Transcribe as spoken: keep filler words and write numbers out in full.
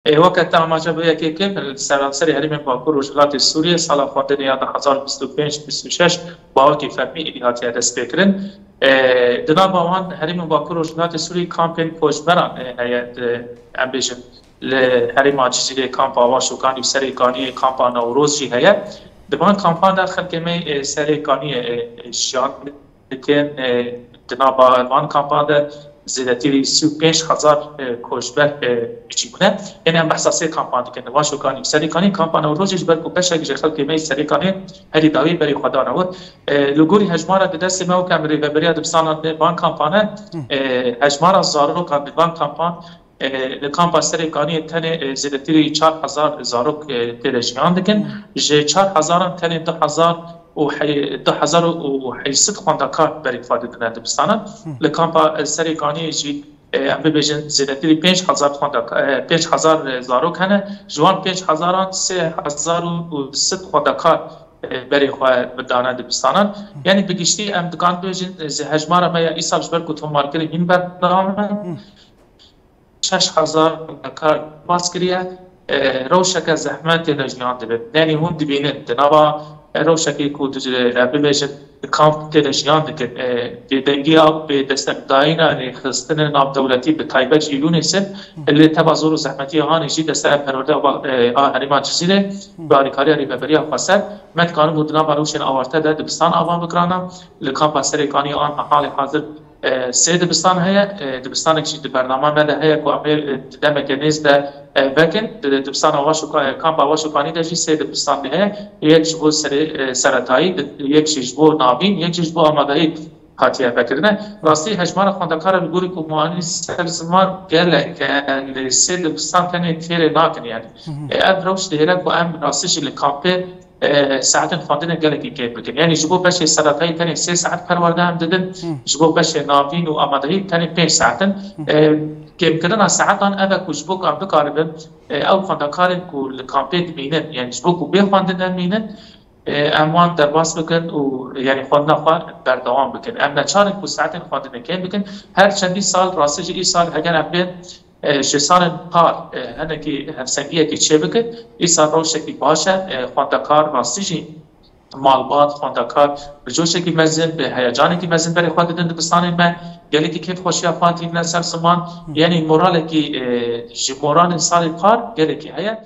Ê, weke te amaje bi yekê kir, li seranserê herêmên Bakur Rojhilatê Sûriyê sala xwendinê ya du hezar bîst û pênc bîst û şeş bawekî fermî êdî hatiye destpêkirin. Ê, di nava wan herêmên Bakur Rojhilatê Sûriyê kampên koçberan, ê, heye, di, em bêjin, li herêma Cizîrê kampa Awa Şokanî û Serê Kaniyê kampa Newroz jî heye. Di van kampan de xelkê me, ê, Serê Kaniyê, ê, ê, jiyan dikin. E, di nava van kampan de zêdetirî sî û pênc hezar, e, koçber, e, biçî bûne. Yine em behsa sê kampan dikin. Li Van Şokanî, Serê Kanî, kampa Newrozê ji ber ku beşek ji xelkê me yê Serê Kanî herî dawî berî xwe dane wir. E, li gorî hejmara di destê me weke em rêveberiya dibistanan van kampan e, e, hejmara zarokan di van kampan, e, li kampa Serê Kaniyê tenê, e, zêdetirî çar hezar zarok, e, tê de jiyan dikin. Ji çar hezaran tenê du hezar û hey-, du hezar û heyşt sed xwendekar berî xwe didine dibistanan. Li kampa, e, Serê Kaniyê jî, e, em bibêjin zêdetirî pênc hezar xwendeka-, e, pênc hezar zarok hene. Ji wan pênc hezaran sê hezar û sed xwendekar, e, berê xwe dane dibistanan. Yanî bi giştî em dikarin bibêjin, e, ji hejmara me ya îsal ji ber ku tomarkirin hîn berdewam in. Şeş hezar xwendekar derbas kiriye, e, rewşeke zehmetê de jiyan dibin. Yanî hûn dibînin, di nava, e, rewşekê ku di, e, bibêjin, di kamp tê de jiyan dikin. E, bêdengiya, bê destekdayîna rêxistinê navdewletî, bi taybet jî Yûnîsê, lê teva zor û zehmetiya anê jî desteya perwerde a, e, a herêma Cizîrê, bi alîkariya Rêveberiya Xweser, me dikaribû di nava rewşên awarte de dibistan ava bikirana. Li kampa Serê Kaniyê an halê hazir e, sê dibistan heye. E, dibistanek jî di bernama me de heye ku em ê, e, di demeke nêz de, e, vekin. Di dibistana Awa Şoka-, e, kampa Awa Şokanî de jî sê dibistan heye. Yek ji bo serê, e, seretayî, di-, yek jî ji bo navîn, yek jî ji bo amadeyî hatiye vekirine. Rastî hejmara xwendekara li gorî ku mi anî ser ziman gelek e, lê sê dibistan tenê têrê nakin yani. E, ev rewş dihêle ku em rastî jî li kampê e, saetên xwendinê gelekî kêm bikin. Yanî ji bo beşê seretayî tenê sê saet perwerde em didin, ji bo beşê navîn û amadehî tenê pênc saet in. E, kêmkirina saetan ev e ku ji bo ku em bikaribin, e, ew xwendekarên ku li kampê dimînin, yanî ji bo ku bê xwendin nemînin, e, em wan derbas bikin û yanî xwendina xwe berdewam bikin. Em neçar in ku saetên xwendinê kêm bikin. Her çendî sal, rastî jî îsal heger em bên, e, ji salên par, e, hinekî hevsengiyekî çêbike, îsal rewşekî baş e, e, xwendekar rastî jî malbat, xwendekar bi coşekî mezin, bi heyecanekî mezin berê xwe didin dibistanên me, gelekî kêfxweşiya xwe tînine ser ziman, yanî moralekî, e, ji moralên salên par gelekî heye.